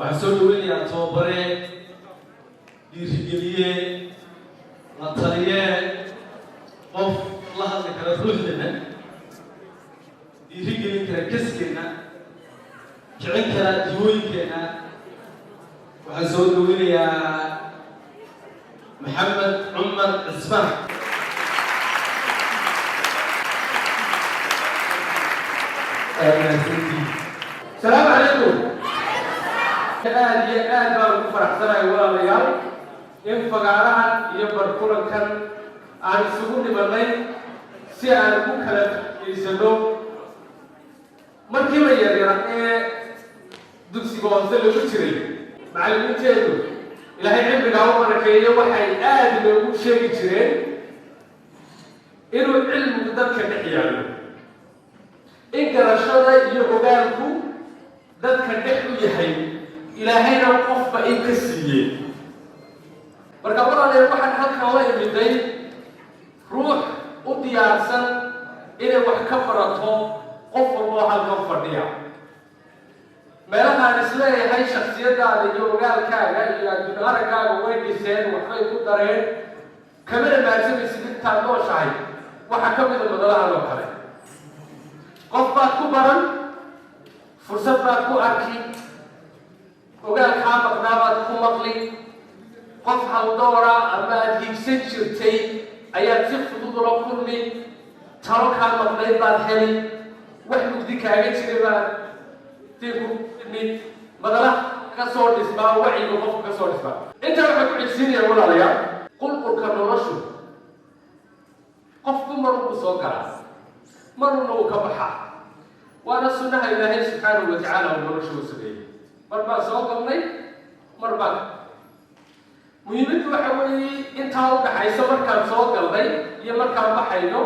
Waxaan soo dhaweynayaa tababare, dhiirigeliye, la taliye, qof la hadli kara ruuxdeena, dhiirigelin kara kaskeenna, kicin kara jihooyinkeenna. Waxaan soo dhaweynayaa Maxamed Cumar Cismaan. Asalaamu calaykum. Aad iyo aad baan ugu faraxsanahay, walaalayaal, in fagaarahan iyo barkulankan aan isugu dhimanay si aan ugu kala faa'iidaysano. Markii la yaryara ee dugsiga hoose lagu jiray, macallimiinteedu, Ilaahay cilmigaa u barakeeyo, waxay aad inoogu sheegi jireen inuu cilmigu dadka dhex yaallo, in garashada iyo ogaalku dadka dhex u yahay, Ilaahayna qofba in ka siiyey. Marka walaalayaal, waxaan halkan la imiday ruux u diyaarsan inay wax ka barato qof walboo halkan fadhiya. Meelahaan isleeyahay shaksiyadaada iyo ogaalkaaga iyo adduun araggaaga way dhiseen, waxbay ku dareen, kamana maadsamaysid intaad nooshahay. Waxaa ka mida madalahan oo kale: qof baad ku baran, fursad baad ku arki, ogaal kaa maqnaa baad ku maqli, qof haldoora ama aad hiigsan jirtay ayaad si fudud ula kulmi, talo kaa maqnayd baad heli, wax mugdi kaaga jiray baad tii ku mi. Madalaha ka soo dhismaa wacyiga qofka ka soo dhismaa. Intaa waxaan ku xigsiinaya, walaalayaal, qulqulka noloshu qofku mar uu soo galaa, maruna uu ka baxaa, waana sunnaha Ilaahay subxaanahu wa tacaala uu nolosha u sameeyey. Mar baan soo galnay, mar baan. Muhiimaddu waxa weeye intaa u dhaxaysa markaan soo galnay iyo markaan baxayno,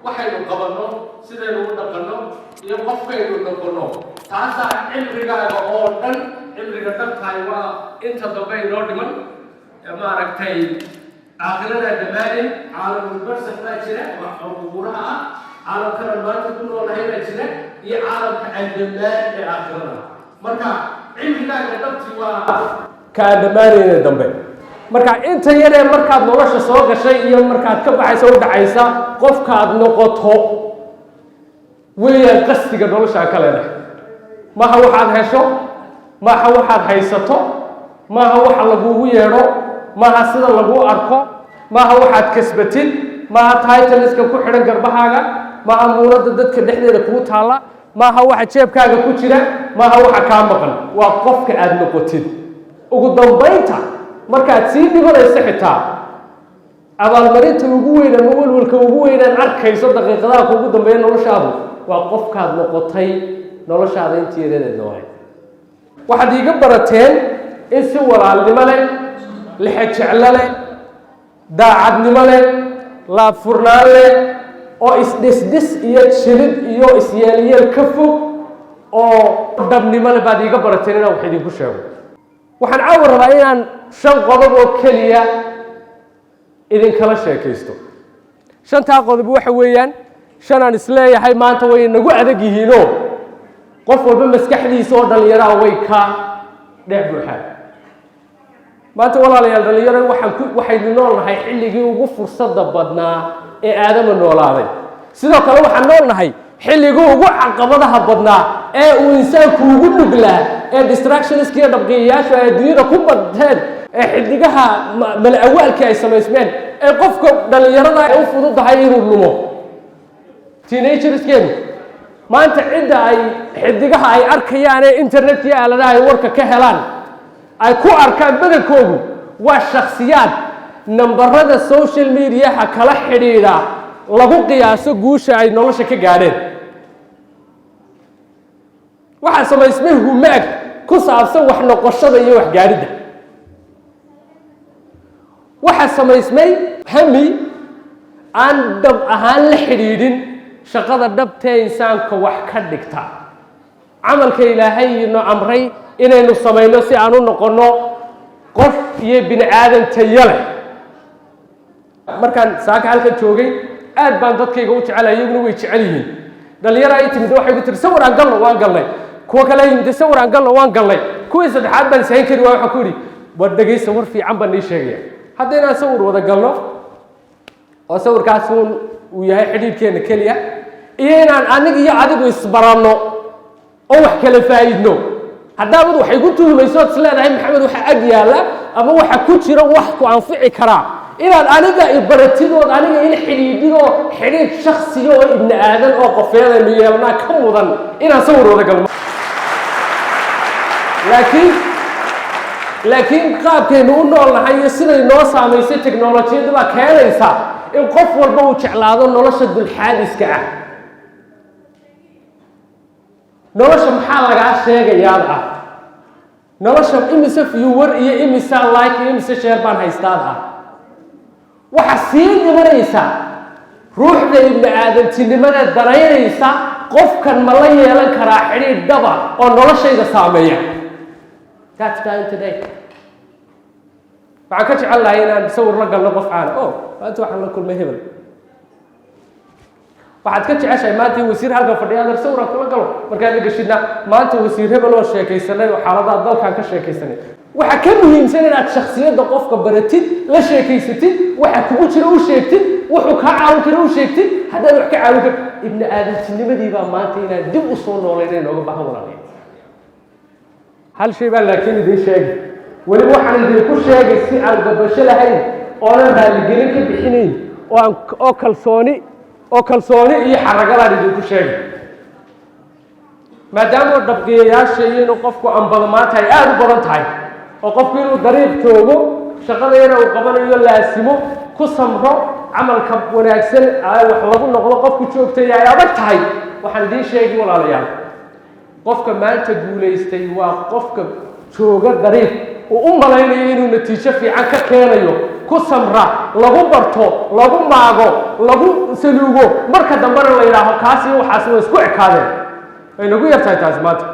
waxaynu qabanno, sidaynu u dhaqanno iyo qofkaynu noqonno. Taasaa cimrigaaga oo dhan. Cimriga dhantahay waa inta dambe inoo dhiman. Maaragtay, aakhiradaa dhammaanay, caalamul barsax baa jira oo qubuuraha ah, caalamkana maanta ku noolahay baa jira, iyo caalamka aan dhammaan ee aakhirada. Marka cimrigaaga dhabti waa ka aan dhammaanayna dambe. Marka inta yaree markaad nolosha soo gashay iyo markaad ka baxaysa u dhacaysa, qofkaad noqoto weeyaan qasdiga noloshaa ka leedahay. Maaha waxaad hesho, maaha waxaad haysato, maaha waxa lagugu yeedho, maaha sida laguu arko, maaha waxaad kasbatid, maaha titleska ku xidhan garbahaaga, maaha muunadda dadka dhexdeeda kugu taalla, maaha waxa jeebkaaga ku jira, maaha waxa kaa maqan. Waa qofka aad noqotid ugu dambaynta markaad sii dhimanayso. Xitaa abaalmarinta ugu weyn ama welwelka ugu weynaan arkayso daqiiqadaha kuugu dambeeya noloshaadu waa qofkaad noqotay noloshaada intii yareedeed noolay. Waxaad iiga barateen in si walaalnimo leh, lixejeclo leh, daacadnimo leh, laabfurnaan leh, oo isdhisdhis iyo jilid iyo isyeelyeel ka fog oo dhabnimo leh baad iiga barateen inaan wax idinku sheego. Waxaan caawa rabaa inaan shan qodob oo keliya idinkala sheekaysto. Shantaa qodob waxa weeyaan shan aan isleeyahay maanta way nagu adag yihiinoo qof walba maskaxdiisa oo dhallinyaraha way ka dhex buuxaan maanta. Walaalayaal, dhalinyaro, waxaan ku waxaynu nool nahay xilligii ugu fursadda badnaa ee aadama noolaaday. Sidoo kale waxaan nool nahay xilligii ugu caqabadaha badnaa ee uu insaanku ugu nuglaa, ee distractionska iyo dhabqiyayaashu ay adduunyada ku badteen, ee xidigaha mala-awaalkii ay samaysmeen, ee qofka dhallinyarada ay u fududahay inuu lumo. Teenagerskeenu maanta cidda ay xidigaha ay arkayaan ee internetka iyo aaladaha ay warka ka helaan ay ku arkaan badankoodu waa shakhsiyaad nambarada social mediaha kala xidhiidha lagu qiyaaso guusha ay nolosha ka gaadheen. Waxaa samaysmay humaag ku saabsan wax noqoshada iyo wax gaadhidda. Waxaa samaysmay hami aan dhab ahaan la xidhiidhin shaqada dhabtee insaanka wax ka dhigta, camalka Ilaahay ino amray inaynu samayno si aan u noqonno qof iyo bini aadan tayo leh. Markaan saaka halkan joogay, aad baan dadkayga u jecelay, iyaguna way jecel yihiin. Dhalinyaro ay timid waxay ku tiri, "Sawir aan galno." Waan galnay. Kuwo kale yimid, "Sawir aan galno." Waan galnay. Kuwa Kuwii saddexaad baan ishayn kari waay. Waxaan ku yidhi, war dhegaysta, war fiican baan nii sheegaya. Haddaynaan sawir wada galno oo sawirkaas uun uu yahay xidhiidhkeena keliya, iyo inaan aniga iyo adigu isbaranno oo wax kala faa'iidno, haddaabad waxay ku tuhmayso ood is leedahay Maxamed waxa ag yaalla ama waxa ku jira wax ku anfici karaa, inaad aniga ibaratidood, aniga ila xidhiidhidoo xidhiidh shaksiga oo ibni aadan oo qofeedaynu yeelnaa ka mudan inaan sawir wada galno. Laakiin qaabkaynu u noolnahay iyo siday noo saamaysay teknolojiyadda baa keenaysa in qof walba uu jeclaado nolosha dulxaadiska ah. Nolosha maxaa lagaa sheegayaad ah? Nolosha imise viewer iyo imise like iyo imise share baan haystaad ah? Waxa sii dhimanaysa ruuxda ibni aadamtinimada danaynaysa qofkan ma la yeelan karaa xidhiidh dhaba oo noloshayda saameeya. That's time today. Waxaan ka jecel lahay inaan sawir la galno qof caan o maanta waxaan la kulmay hebel. Waxaad ka jeceshahay maanta in wasiir halkan fadhiya adeer sawiraan kula galo. Markaad la geshidna, maanta wasiir hebel oo sheekaysanay oo xaaladaha dalkaan ka sheekaysanay. Waxaa ka muhiimsan inaad shaksiyadda qofka baratid, la sheekaysatid, waxa kugu jira u sheegtid, wuxuu kaa caawin kara u sheegtid, haddaad wax ka caawin kar. Ibni aadamtinimadii baa maanta inaan dib u soo noolayna inooga baahan, walaalayaal. Hal shay baan laakiin idiin sheegay. Weliba waxaan idinku sheegay si aan gabasho lahayn, oonan raaligelin ka bixinayn, oo aan oo kalsooni iyo xaragalaan idinku sheegay, maadaama dhabqiyayaasha iyo inuu qofku ambado maanta ay aada u badan tahay, oo qofku inuu dariiq joogo, shaqadayana uu qabanayo, laasimo, ku samro, camalka wanaagsan wax lagu noqdo, qofku joogtay ay adag tahay. Waxaan idiin sheegi, walaalayaal, qofka maanta guulaystay waa qofka jooga dariiq uu u malaynayo inuu natiijo fiican ka keenayo, ku samra, lagu barto, lagu maago, lagu saluugo, marka dambena la yidhaaho kaasi waxaasi way isku ekaadeen. Way nagu yar tahay taasi maanta.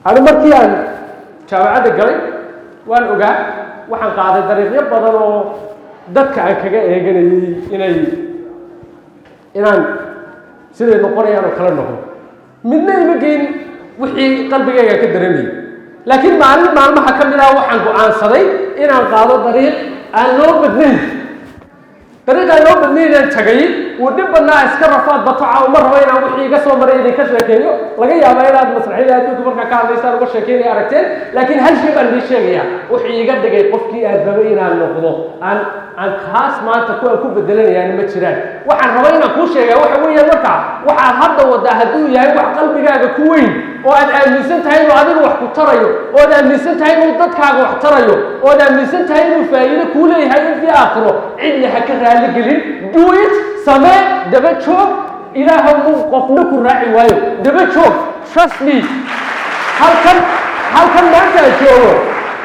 Ani markii aan jaamacadda galay waan ogaa, waxaan qaaday dariiqyo badan oo dadka aan kaga eeganayay inaan siday noqonayaan oo kala noqdo. Midna ima geyn wixii qalbigayga ka dareemayay. Laakiin maalin maalmaha ka mid ah waxaan go'aansaday inaan qaado dariiq aan loo badnayn. Dariiq aan loo badnayn aan tagay, wuu dhib badnaa, iska rafaad bato. Uma rabo inaan wixii iga soo maray idinka sheekeeyo. Laga yaabaa inaad masraxyada adduunka markaa ka hadlaysaan uga sheekeynaya aragteen. Laakiin hal shay baan idiin sheegaya: wuxuu iga dhigay qofkii aan rabay inaan noqdo, aan kaas maanta kuwaan ku bedelanayaana ma jiraan. Waxaan rabay inaan kuu sheegaa waxa weeyaan, marka waxaad hadda wadaa hadduu yahay wax qalbigaaga ku weyn, oo aad aaminsan tahay inuu adiga wax ku tarayo, oo aad aaminsan tahay inuu dadkaaga wax tarayo, oo aad aaminsan tahay inuu faa'iido kuu leeyahay intii aakhiro, cidna ha ka raali gelin. Do it, samee, daba joog. Ilaaha muu qofna ku raaci waayo, daba joog. Trust me. Halkan maanta aan joogo,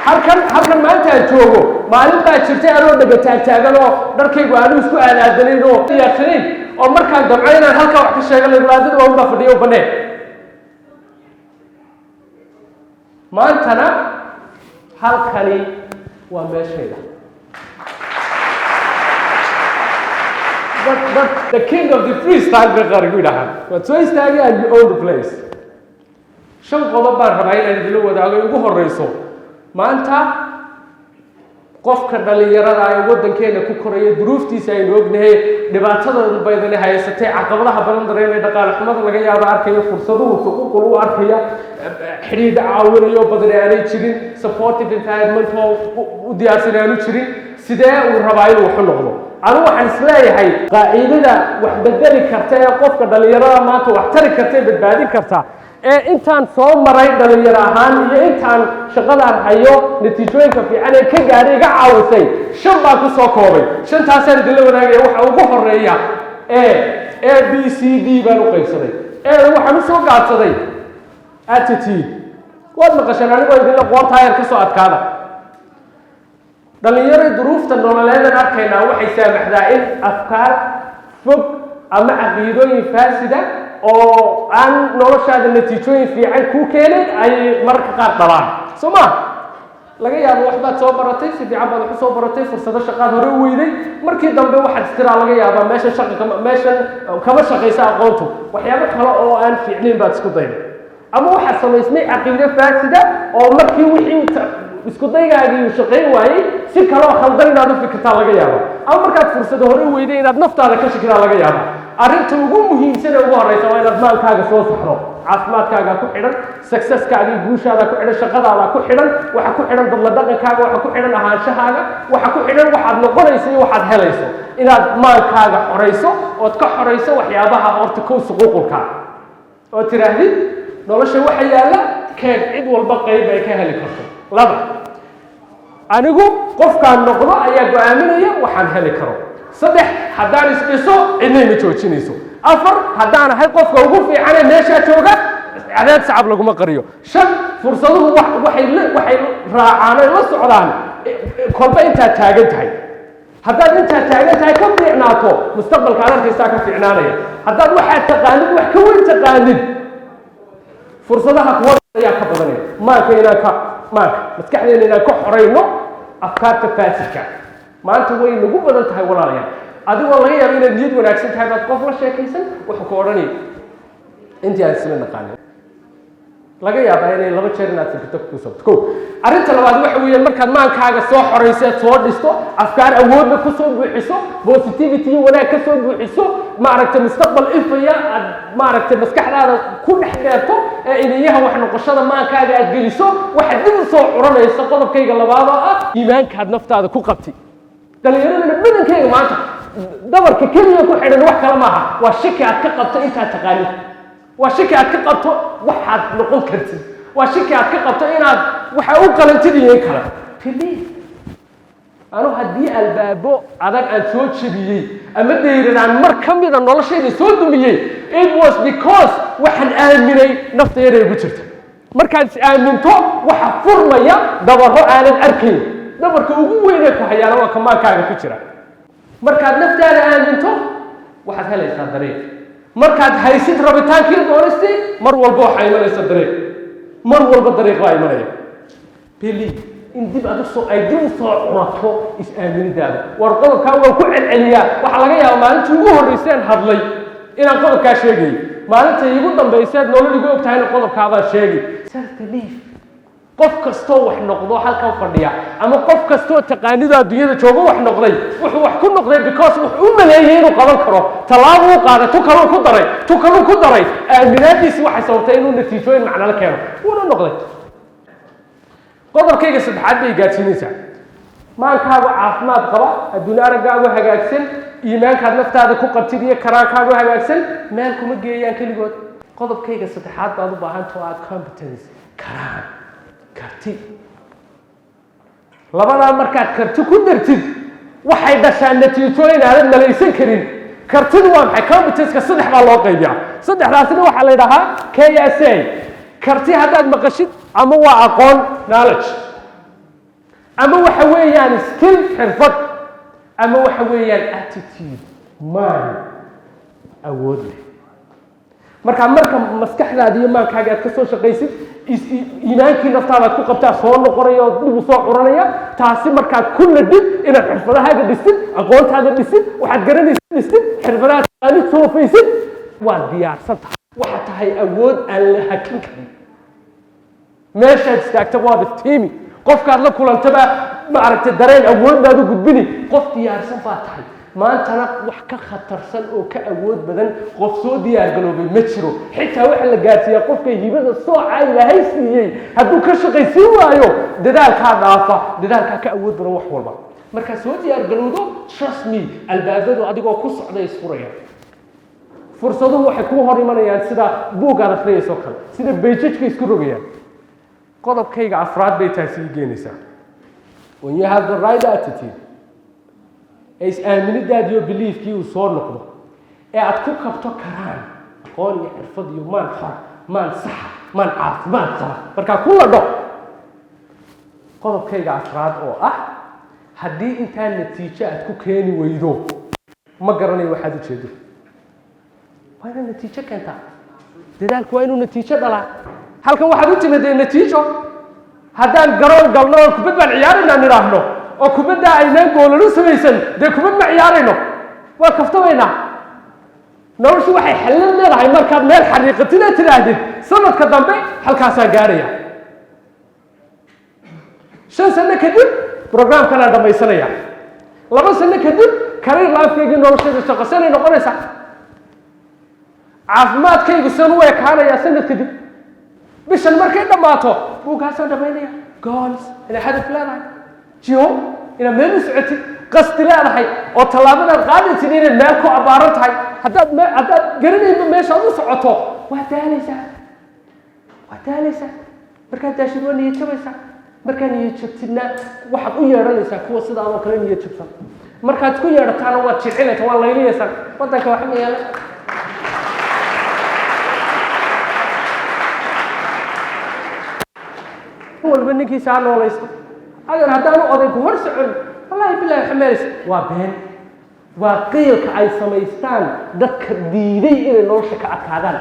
halkan maanta aan joogo, maalin baa jirtay anoo dhaga taagtaagan oo dharkaygu aanu isku aadaadanayn oo diyaarsanayn, oo markaan damco inaan halkaa wax ka sheego la wadaadada waa unbaa fadhiya u baneen. Maantana halkani waa meeshayda. But the king of the freestyle bay qaar igu yidhahaan. Waad soo istaagay and you own the place. Shan qodob baan rabaa inaan idinla wadaago. Ugu horeyso, maanta qofka dhalinyarada ee waddankeena ku koraya, duruuftiisa aynu ognahay, dhibaatada baydani haysatay, caqabadaha badan dareemaya, dhaqaale xumada laga yaabo arkaya, fursaduhu xuquuqul u arkaya, xidhiidh caawinayo badan aanay jirin, supportive environment oo u diyaarsan aanu jirin, sidee uu rabaa inuu waxu noqdo? Anigu waxaan isleeyahay qaacidada wax bedeli karta ee qofka dhalinyarada maanta wax tari karta ee badbaadin karta, ee intaan soo maray dhalinyaro ahaan iyo intaan shaqadaan hayo natiijooyinka fiican ee ka gaadhay iga caawisay, shan baan ku soo koobay. Shantaasaan idinla wadaagaya. Waxa ugu horeeya A B C D baan u qaybsaday. E waxaan usoo gaadsaday attitude. Waad maqasheen anigoo idinla qoortaayar ka soo adkaada. Dhallinyaray, duruufta nololeedan arkaynaa waxay saamaxdaa in afkaar fog ama caqiidooyin faasida oo aan noloshaada natiijooyin fiican kuu keenin ay mararka qaar dhalaan, soo ma? Laga yaabo waxbaad soo baratay, si fiican baad wax u soo baratay, fursado shaqaad hore u weyday. Markii dambe waxaad istiraa laga yaabaa meeshan shaqa kama, meeshan kama shaqaysa aqoontu, waxyaabo kale oo aan fiicnayn baad isku dayday. Ama waxaa samaysmay caqiide faasida oo markii wixii isku daygaagii uu shaqayn waayey, si kaloo khaldan inaad u fikirtaa laga yaaba, ama markaad fursado hore weyday inaad naftaada ka shakidaa laga yaaba. Arrinta ugu muhiimsan ee ugu horeysa waa inaad maankaaga soo saxdo. Caafimaadkaaga ku xidhan, successkaaga iyo guushaada ku xidhan, shaqadaada ku xidhan, waxa ku xidhan dadla dhaqankaaga, waxa ku xidhan ahaanshahaaga, waxa ku xidhan waxaad noqonayso iyo waxaad helayso. Inaad maankaaga xorayso ood ka xorayso waxyaabaha horta kow suquuqulka, oo tiraahdid nolosha waxa yaalla keeg cid walba qayb ay ka heli karto. Laba, anigu qofkaan noqdo ayaa go-aaminaya waxaan heli karo. Saddex, haddaan isdhiso cidnay ma joojinayso. Afar, haddaan ahay qofka ugu fiicane meeshaa jooga, cadaad sacab laguma qariyo. Shan, fursaduhu waxay raacaan ay la socdaan kolba intaad taagan tahay. Haddaad intaad taagan tahay ka fiicnaato, mustaqbalka aad arkaysaa ka fiicnaanaya. Haddaad waxaad taqaanid wax ka weyn taqaanid, fursadaha kuwa ayaa ka badanaya. Maanka inaan ka maanka maskaxdeena inaan ka xorayno afkaarta faasidka maanta way nagu badan tahay, walaalayaal. Adigoo laga yaabo inaad niyad wanaagsan tahay baad qof la sheekaysan, wuxuu ku odhanaya intii aan isla naqaanin laga yaabaa inay laba jeer inaad fikirto ku sabto. Ko arrinta labaad waxa weeyaan, markaad maankaaga soo xorayso, soo dhisto, afkaar awoodna kusoo buuxiso, positivity iyo wanaag ka soo buuxiso, maaragtay, mustaqbal ifaya aad, maaragtay, maskaxdaada ku dhex dheerto ee iniyaha wax noqoshada maankaaga aad geliso, waxaad dib u soo curanayso qodobkayga labaad oo ah iimaankaad naftaada ku qabtay. Dhallinyaradana badankeyga maanta dabarka keliya ku xidhan wax kale maaha, waa shaki aad ka qabto intaad taqaanid, waa shaki aad ka qabto waxaad noqon kartid, waa shaki aad ka qabto inaad waxa u qalantid iyo in kale. Believe, anu haddii albaabo adag aan soo jebiyey ama dayranaan mar ka mida noloshayda soo dumiyey, it was because waxaan aaminay naftayada igu jirta. Markaad is aaminto, waxa furmaya dabaro aanad arkayn. Dabarka ugu weynee ku hayaana waa kamaankaaga ku jira. Markaad naftaada aaminto, waxaad helaysaa dariiq. Markaad haysid rabitaankii doonistii, mar walba waxaa imanaysa dariiq, mar walba dariiq baa imanaya. Believe in dib aad usoo ay dib usoo curato is-aaminidaada. War qodobkaa waan ku celceliyaa. Waxaa laga yaabaa maalintii ugu horreyseen hadlay inaan qodobkaa sheegayay, maalinta iigu dambayseed nolol igu og tahayna qodobkaabaan sheegay. Self belief. Qof kastoo wax noqdo halkan fadhiya ama qof kastoo taqaanido adduunyada joogo wax noqday, wuxuu wax ku noqday because wuxuu u maleeyey inuu qaban karo. Tallaabo u qaaday, tu kaluu ku daray, tu kaluu ku daray. Aaminaadiisi waxay sababtay inuu natiijooyin macnala keeno, wuuna noqday. Qodobkayga saddexaad bay gaadsiinaysaa: maankaagu caafimaad qaba, adduun araggaagu hagaagsan, iimaankaad naftaada ku qabtid iyo karaankaagu hagaagsan, meel kuma geeyaan keligood. Qodobkayga saddexaad baad u baahanta oo ah competence, karaan, karti. Labadaa markaad karti ku dartid, waxay dhashaan natiijooyin aanad malaysan karin. Kartidu waa maxay? Competenceka saddex baa loo qaybiyaa. Saddexdaasina waxaa la yidhahaa KSA. Karti haddaad maqashid, ama waa aqoon, knowledge, ama waxa weeyaan skill, xirfad, ama waxa weeyaan attitude, mind awood leh. Marka maskaxdaada iyo maankaaga aad ka soo shaqaysid, iimaankii naftaadaad ku qabtaa soo noqonaya oo dib u soo curanaya. Taasi markaad ku ladhid inaad xirfadahaaga dhisid, aqoontaada dhisid, waxaad garanaysid dhisid, xirfadaha taqaanid soofaysid, waad diyaarsan tahay. Waxaad tahay awood aan la hakin karin. Meeshaad istaagta waad iftiimi, qofkaad la kulantaba, maaragtay, dareen awood baad u gudbini. Qof diyaarsan baad tahay. Maantana wax ka khatarsan oo ka awood badan qof soo diyaargaloobay ma jiro. Xitaa waxaa la gaarsiiyaa qofka hibada soocaa Ilaahay siiyey, hadduu ka shaqaysiin waayo, dadaalkaa dhaafa, dadaalkaa ka awood badan wax walba. Markaad soo diyaargalowdo, trust me, albaabadu adigoo ku socda isfuraya. Fursaduhu waxay kuu hor imanayaan sida buug aad akhriyayso kale, sida pages-ka isku rogayaan. Qodobkayga afraad bay taasi ii geenaysaa: when you have the right attitude, ee is-aaminidaadiyo beliefkii uu soo noqdo, ee aad ku kabto karaan, aqoon iyo xirfad iyo maan xor, maan saxa, maan caafimaad qaba, markaa ku ladho qodobkayga afraad oo ah haddii intaa natiijo aad ku keeni weydo, ma garanayo waxaad ujeedo. Waa inaad natiijo keentaa. Dadaalku waa inuu natiijo dhalaa. Halkan waxaad u timidee natiijo. Haddaan garoon galno oo kubad baan ciyaaraynaa nidhaahno, oo kubaddaa aynaan goolal u samaysan, dee kubad ma ciyaarayno, waa kaftamaynaa. Noloshu waxay xallin leedahay markaad meel xariiqatid ee tidhaahdid, sanadka dambe halkaasaan gaarhaya, 5 sano kadib programkanaan dhamaysanaya, 2 sano kadib career lifekaygii, noloshayda shaqo sanay noqonaysaa, caafimaadkaygu san u ekaanayaa sanad kadib, bishan markay dhammaato buuggaasaan dhamaynaya. Goals, inaad hadaf leedahay, jiho, inaad meel u socotid, qasdi leedahay oo tallaabadaad qaadaysid inay meel ku abbaaran tahay. Haddaad garanayba meeshaad u socoto, waa daalaysaa, waa daalaysaa. Markaad daashid, waa niyad jabaysaa. Markaad niyad jabtidna, waxaad u yeedhanaysaa kuwa sidaadoo kale niyad jabsan. Markaad ku yeedhataana, waad jicinaysaa, waa layliyaysaan. Waddanka waxa ma yeelan. Walba ninkiisa ha noolaysto. Adeer, haddaanu oday ku hor socon, wallahi bilahi xameelaysa. Waa been, waa qiilka ay samaystaan dadka diiday inay nolosha ka adkaadaan.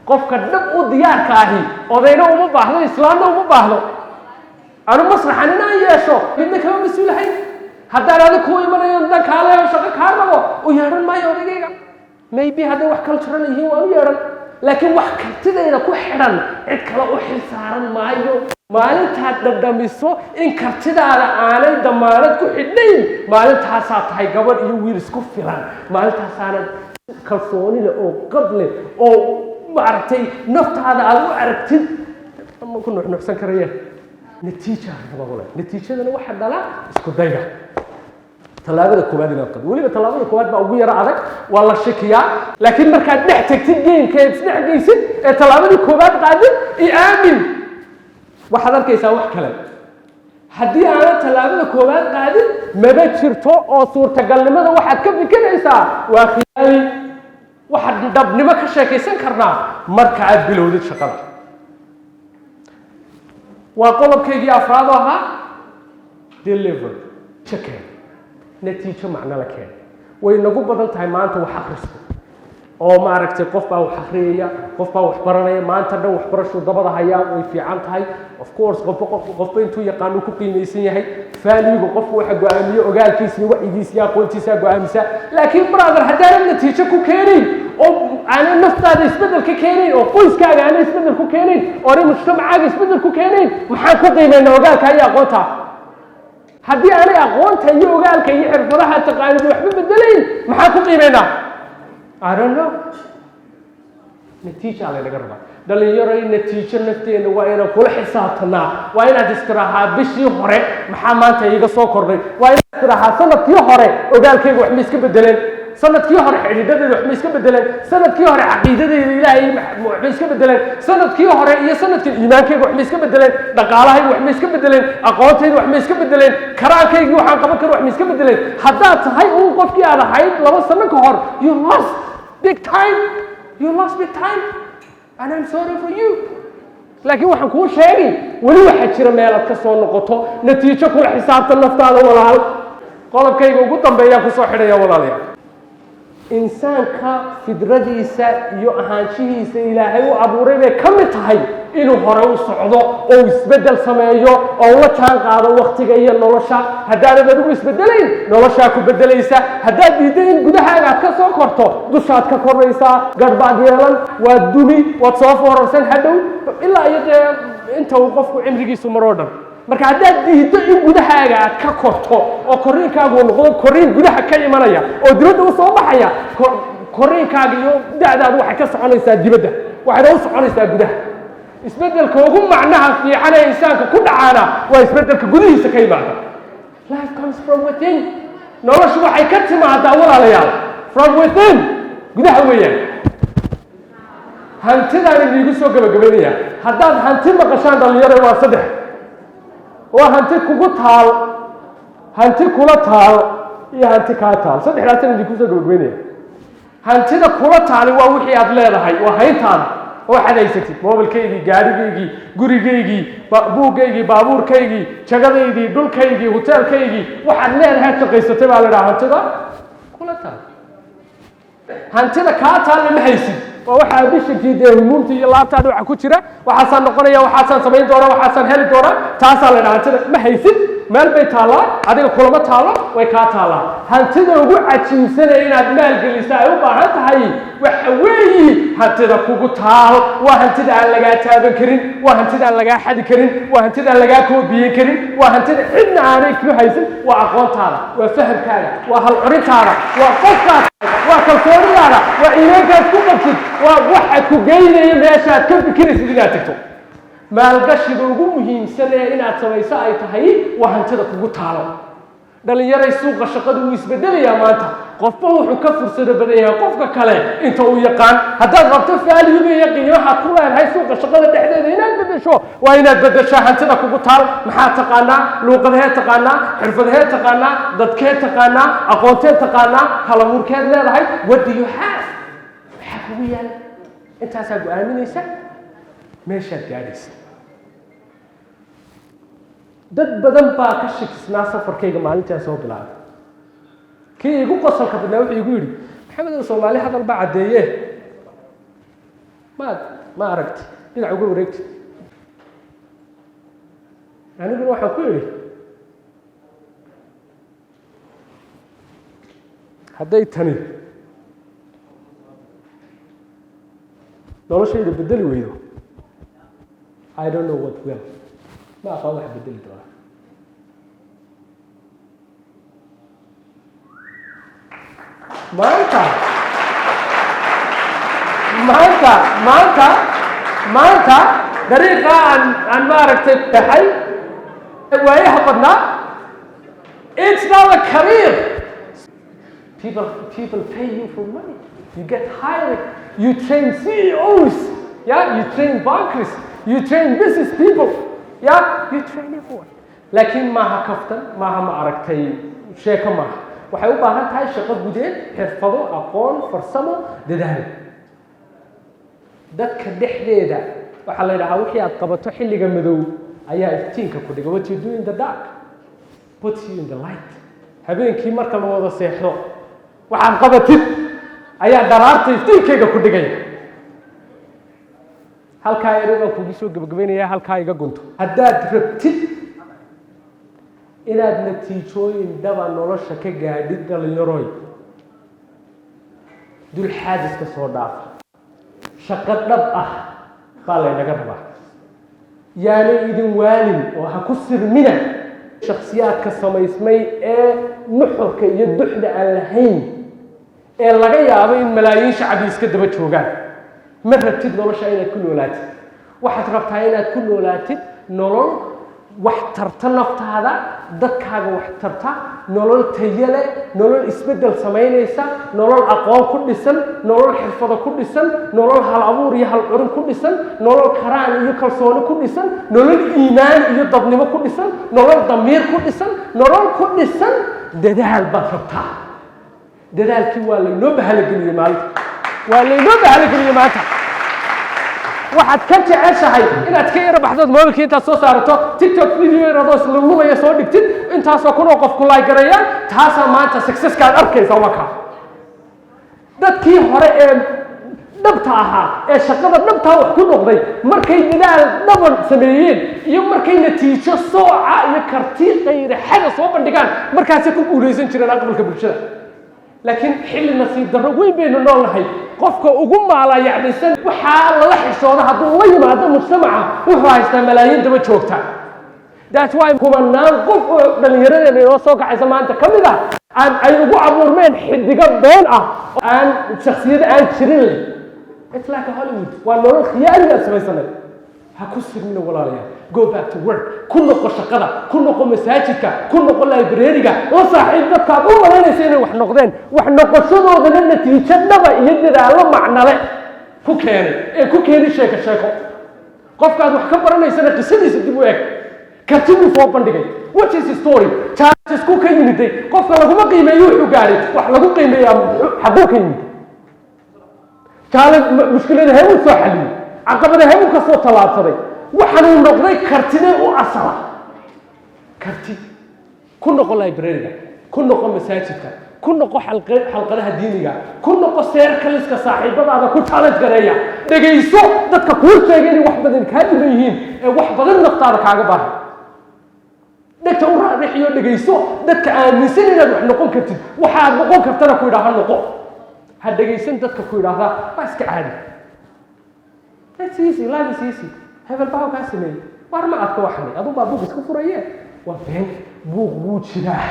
Qofka dhab u diyaarka ahi odayna uma baahdo, islaamna uma baahdo. Anu masraxan inaan yeesho midna kama mas-uulahayn. Haddaan adig kuu imanayo, dan kaale shaqo kaa rabo, u yeedhan maayo odaygayga. Maybe hadday wax cultural yihiin waan u yeedhan, laakiin wax kartidayda ku xidhan cid kale u xil saaran maayo. Maalintaad dhadhamiso in kartidaada aanay damaanad ku xidhnayn, maalintaasaa tahay gabadh iyo wiil isku filan. Maalintaasaanad kalsooni leh oo qab leh oo maaragtay naftaada aada u aragtid ma ku nuxnuxsan karaya. Natiija raba walaal. Natiijadana waxa dhala isku dayga, tallaabada koowaad inaad qado. Weliba tallaabada koowaad baa ugu yaro adag, waa la shakiyaa, laakiin markaad dhex tagtid gameka, eed isdhex geysid ee tallaabadii koowaad qaadid, i aamin, waxaad arkaysaa wax kale. Haddii aanad tallaabada koowaad qaadin, maba jirto oo suurtagalnimada waxaad ka fikiraysaa waa khiyaali. Waxaad dhabnimo ka sheekaysan karnaa marka aad bilowdid shaqada. Waa qodobkaygii afraad oo ahaa deliver keen, natiijo macno la keen. Way nagu badan tahay maanta wax akhrisku oo maaragtay qof baa wax akhriyaya, qof baa wax baranaya, maanta dhan waxbarashuu dabada hayaa. Way fiican tahay, of course. Qofba qofba intuu yaqaano ku qiimaysan yahay. Valuega qofku waxa go-aamiye ogaalkiisa iyo wacyigiisa iyo aqoontiisa go-aamisa. Laakiin brother, haddaanad natiijo ku keenayn oo aanad naftaada isbeddel ka keenayn oo qoyskaaga aanad isbeddel ku keenayn oo aanad mujtamacaaga isbeddel ku keenayn, maxaan ku qiimaynaa ogaalka iyo aqoonta? Haddii aanay aqoonta iyo ogaalka iyo xirfadaha taqaanid waxba bedelayn, maxaan ku qiimaynaa? I don't know. Natiija laynaga rabaa, dhalinyaro. In natiijo nafteenna waa inaan kula xisaabtanaa. Waa inaad istiraaxaa, bishii hore maxaa maanta iiga soo kordhay? Waa inaad istiraaxaa, sanadkii hore ogaalkayga wax ma iska bedeleen? Sanadkii hore xidhiidhadayda wax ma iska bedeleen? Sanadkii hore caqiidadayda Ilaahay wax ma iska bedeleen? Sanadkii hore iyo sanadkii iimaankayga wax ma iska bedeleen? Dhaqaalahayga wax ma iska bedeleen? Aqoontayda wax ma iska bedeleen? Karaankaygii waxaan qaban karo wax ma iska bedeleen? Haddaad tahay uun qofkii aad ahayd 2 sano ka hor, you lost big time, you lost big time, and I'm sorry for you. Laakiin waxaan kuu sheegi, weli waxaa jira meelaad ka soo noqoto. Natiijo kula xisaabtan naftaada, walaal. Qodobkayga ugu dambeeyaan kusoo xidhaya, walaalayaal. Insaanka fidradiisa iyo ahaanshihiisa Ilaahay u abuuray bay ka mid tahay inuu hore u socdo oo isbeddel sameeyo oo la jaan qaado waktiga iyo nolosha. Haddaanad adigu isbedelayn, noloshaa ku bedelaysa. Haddaad diiddo in gudahaaga aad ka soo korto, dushaad ka koraysaa, garhbaad yeelan, waad dumi, waad soo foorarsan hadhow ilaa iyo dee inta uu qofku cimrigiisu maroo dhan. Marka haddaad diiddo in gudahaaga aad ka korto oo korriinkaagu noqdo korriin gudaha ka imanaya oo dibadda u soo baxaya, korriinkaaga iyo da'daadu waxay ka soconaysaa dibadda, waxayna u soconaysaa gudaha. Isbeddelka ugu macnaha fiican ee insaanka ku dhacaana waa isbeddelka gudihiisa ka yimaada. Life comes from within. Noloshu waxay ka timaadaa, walaalayaal, from within, gudaha weeyaan. Hantidaan idiigu soo gabagabaynaya. Haddaad hanti maqashaan, dhalinyaro, waa saddex: waa hanti kugu taal, hanti kula taal iyo hanti kaa taal. Saddexdaasaan idinku soo gabagabaynaya. Hantida kula taali waa wixii aad leedahay, waa hayntaada, waxaad haysatid: mobilkaygii, gaadhigaygii, gurigaygii, buuggaygii, baabuurkaygii, jagadaydii, dhulkaygii, hoteelkaygii. Waxaad leedahay, aad shaqaysatay baa la idhaha hantida kula taal. Hantida kaa taalna ma haysid. Waa waxa ambitionkii dee, humuumta iyo laabtaada waxa ku jira. Waxaasaan noqonaya, waxaasaan samayn doona, waxaasaan heli doona, taasaa la yidhaha hantida. Ma haysid, meel bay taallaa, adiga kulama taalo, way kaa taallaa. Hantida ugu cajiibsanaya inaad maalgelisa ay u baahan tahay waxa weeyi hantida kugu taal. Waa hantida aan lagaa taaban karin, waa hantida aan lagaa xadi karin, waa hantida aan lagaa koobiyen karin, waa hantida cidna aanay ku haysan. Waa aqoontaada, waa fahamkaaga, waa halcurintaada, waa qofkaad tahay, waa kalsoonidaada, waa iimaankaad ku qabtid, waa waxa ku geynaya meeshaad ka fikiraysid inaad tagto. Maalgashiga ugu muhiimsan ee inaad samayso ay tahay waa hantida kugu taalo. Dhalinyaray, suuqa shaqadu wuu isbedelayaa maanta. Qofba wuxuu ka fursado badan yahay qofka kale inta uu yaqaan. Haddaad rabto valuega iyo qiimaha ku leedahay suuqa shaqada dhexdeeda inaad bedesho, waa inaad bedeshaa hantida kugu taal. Maxaa taqaanaa? Luuqadahee taqaanaa? Xirfadahee taqaanaa? Dadkee taqaanaa? Aqoontee taqaanaa? Halabuurkeed leedahay? What do you have? Maxaa kugu yaal? Intaasaa go-aaminaysa meeshaad gaadhaysa. Dad badan baa ka shakisnaa safarkayga maalintaa soo bilaabay. Kii igu qosolka badnaa wuxuu igu yidhi, "Maxamed, Soomaali hadal baa caddeeye, maad ma aragti dhinac uga wareegtid." Aniguna waxaan ku idhi, "Hadday tani noloshayda bedeli weydo, I don't know what will. Ma aqaan wax bedeli doona." Maanta dariiqa aan maaragtay baxay waayaha badnaa, it's not a career. People pay you for money. You get hired. You train CEOs, yeah, you train bankers, you train business people, yeah, you train everyone. Laakiin maaha kaftan, maaha, ma aragtay, sheeko maaha. Waxay u baahan tahay shaqo gudeed, xirfado, aqoon, farsamo, dadaal. Dadka dhexdeeda waxaa la yidhahaa, wixii aad qabato xilliga madow ayaa iftiinka ku dhiga. What you do in the dark puts you in the light. Habeenkii marka la wada seexdo, waxaad qabatid ayaa dharaarta iftiinkayga ku dhigaya. Halkaa eri baan kugu soo gebagabaynaya, halkaa iga gunto. Haddaad rabtid inaad natiijooyin dhaba nolosha ka gaadhid, dhalinyaroy, dulxaadiska soo dhaafa. Shaqo dhab ah baa laynaga rabaa. Yaanay idin waalin oo ha ku sirmina shaksiyaadka samaysmay ee nuxurka iyo duxda aan lahayn ee laga yaabo in malaayiin shacabi iska daba joogaan. Ma rabtid nolosha inaad ku noolaatid. Waxaad rabtaa inaad ku noolaatid nolol wax tarta naftaada, dadkaaga wax tarta, nolol tayo leh, nolol isbeddel samaynaysa, nolol aqoon ku dhisan, nolol xirfado ku dhisan, nolol hal abuur iyo hal curin ku dhisan, nolol karaan iyo kalsooni ku dhisan, nolol iimaan iyo dadnimo ku dhisan, nolol damiir ku dhisan, nolol ku dhisan dadaal baad rabtaa. Dadaalkii waa laynoo bahalogeliyey maalinta, waa laynoo bahalogeliyey maanta. Waxaad ka jeceshahay inaad ka yara baxdood mobilkii intaad soo saarato, TikTok video yar adoo isla lumaya soo dhigtid, intaasoo kun oo qof ku like gareeyaan. Taasaa maanta successka aad arkaysa. Waa kaa. Dadkii hore ee dhabta ahaa ee shaqada dhabtaa wax ku noqday, markay dadaal dhaban sameeyeen iyo markay natiijo sooca iyo karti qayraxada soo bandhigaan, markaasay ku guulaysan jireen aqbalka bulshada. Laakiin xilli nasiib darro weyn baynu noolnahay. Qofka ugu maalayacnisan waxaa lala xishooda hadduu la yimaado mujtamaca, wuxuu haystaa malaayiin daba joogta. That's why kumanaan qof oo dhallinyaradeena inoo soo kacaysa maanta ka mid ah aan ay ugu abuurmeen xidigo been ah, aan shaksiyado aan jirin leh. It's like a Hollywood. Waa nolol khiyaali aan samaysanay. Ha ku sirmina, walaalayaal. Go back to work. Ku noqo shaqada, ku noqo masaajidka, ku noqo library-ga, la saaxiib dadka aad u malaynaysa inay wax noqdeen, wax noqoshadoodana natiijo dhaba iyo dadaallo macnale ku keenay ee ku keeni sheeko sheeko. Qofkaad wax ka baranaysana qisadiisa dib u eg. Kartiduu soo bandhigay, what is his story, challenges-ku ka yimiday. Qofka laguma qiimeeyo wuxuu gaadhay, wax lagu qiimeeyaa xaguu ka yimid, challenge, mushkiladahee uu soo xaliyey, caqabadahee uu ka soo tallaabsaday, waxaanuu noqday, kartidee u asala karti. Ku noqo library-ga, ku noqo masaajidka. Ku noqo xalqadaha diiniga, ku noqo circleska saaxiibadaada, ku challenge gareeya. Dhegayso dadka kuu sheegay inay wax badan kaa dhiman yihiin ee wax badan naftaada kaaga baahan. Dhegta u raadixiyo, dhegayso dadka aaminsan inaad wax noqon kartid, waxaad noqon kartana ku yidhaha noqo. Ha dhegaysan dadka ku yidhaahdaa waa iska caadi, it's easy, life is easy, hebel baa kaa sameeyey, waar ma adka waxani, adun baa buuq iska furaye. Waa been. Buuq wuu jiraa,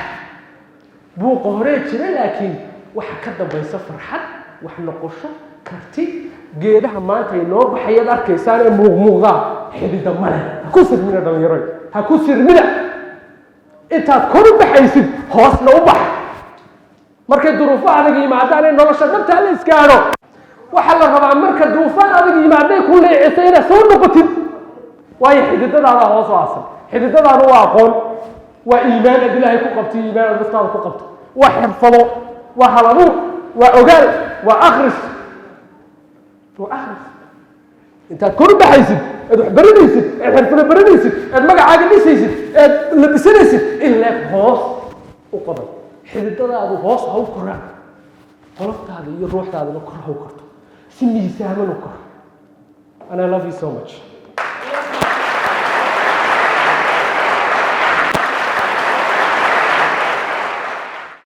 buuqa horee jira, laakiin waxa ka dambaysa farxad, wax noqosho, karti. Geedaha maanta ay noo baxayaad arkaysaan ee muuqmuuqdaa xidida male. Ha ku sirmina, dhalinyaroy, ha ku sirmina. Intaad kor u baxaysid, hoosna u bax. Markay duruufo adag yimaadaan ee nolosha dhabtaa la isgaadho, waxaa la rabaa marka duufaan adag yimaaday ku leecisay inaad soo noqotid, waayo xididadaada hoos u aasan. Xididadaadu waa aqoon, waa iimaan aad Ilaahay ku qabto, iimaan aad naftaada ku qabto, waa xirfado, waa halabuur, waa ogaal, waa akhris, waa akhris. Intaad kor u baxaysid, eed wax baranaysid, eed xirfado baranaysid, eed magacaaga dhisaysid, eed labisanaysid, in leeg hoos u qoday. Xididadaadu hoos ha u koraan, qoloftaada iyo ruuxdaaduna kor ha u korto, si miisaaman u kor. And I love you so much.